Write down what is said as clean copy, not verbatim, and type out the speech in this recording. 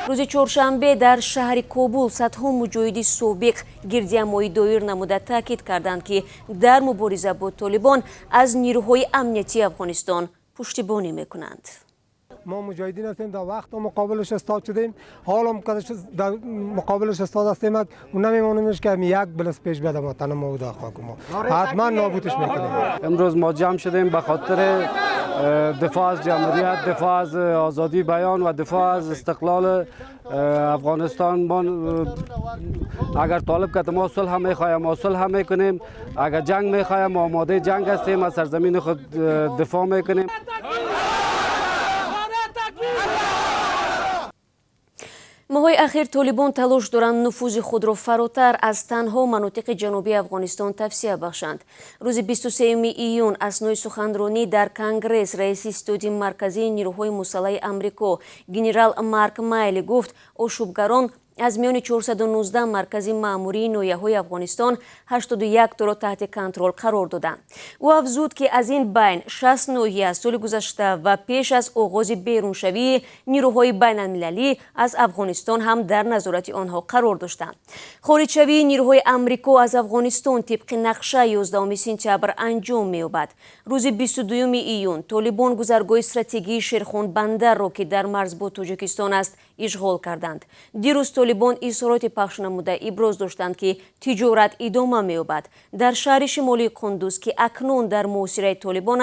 Рӯзи чоршанбе дар шаҳри Кобул садҳо муҷоҳиди собиқ гирдиҳамоӣ доир намуда, таъкид карданд, ки дар мубориза бо Толибон аз нирӯҳои амниятии Афғонистон пуштибонӣ мекунанд. ما مجاهدین هستیم. در وقت مقابلش استاد شدیم، حالا هم در مقابلش استاد هستیم و نمیمونیمش که یک بلس پیش بیاد. ما تن ما و خاک ما حتما نابودش میکنیم. امروز ما جمع شدیم به خاطر دفاع از جمهوریت، دفاع از آزادی بیان و دفاع از استقلال افغانستان. ما اگر طالب که ما صلح هم میخوایم، ما صلح هم میکنیم. اگر جنگ میخوایم، ما آماده جنگ هستیم. از سرزمین خود دفاع میکنیم. Моҳҳои ахир Толибон талош доранд нуфузи худро фаротар аз танҳо манотиқи ҷанубии Афғонистон тавсеа бахшанд. Рӯзи 23 июн аснои суханронӣ дар Конгресс раиси Ситоди марказии нирӯҳои мусаллаҳи Амрико генерал Марк Майли гуфт, ошӯбгарон аз миёни 419 маркази маъмурии ноҳияҳои Афғонистон 81 торо таҳти контрол қарор доданд. Ӯ афзуд, ки аз ин байн 60 ноҳия соли гузашта ва пеш аз оғози беруншавии нирӯҳои байналмилалӣ аз Афғонистон ҳам дар назорати онҳо қарор доштанд. Хориҷшавии нирӯҳои Амрико аз Афғонистон тибқи нақша 11 сентябр анҷом меёбад. Рӯзи 22 июн Толибон гузаргоҳи стратегии Шерхонбандарро, ки дар марз бо Тоҷикистон аст, ишғол карданд. Дирӯз Толибон изҳороти пахш намуда, иброз доштанд, ки тиҷорат идома меёбад. Дар шаҳри шимолии Қундуз, ки акнун дар муҳосираи Толибон аст.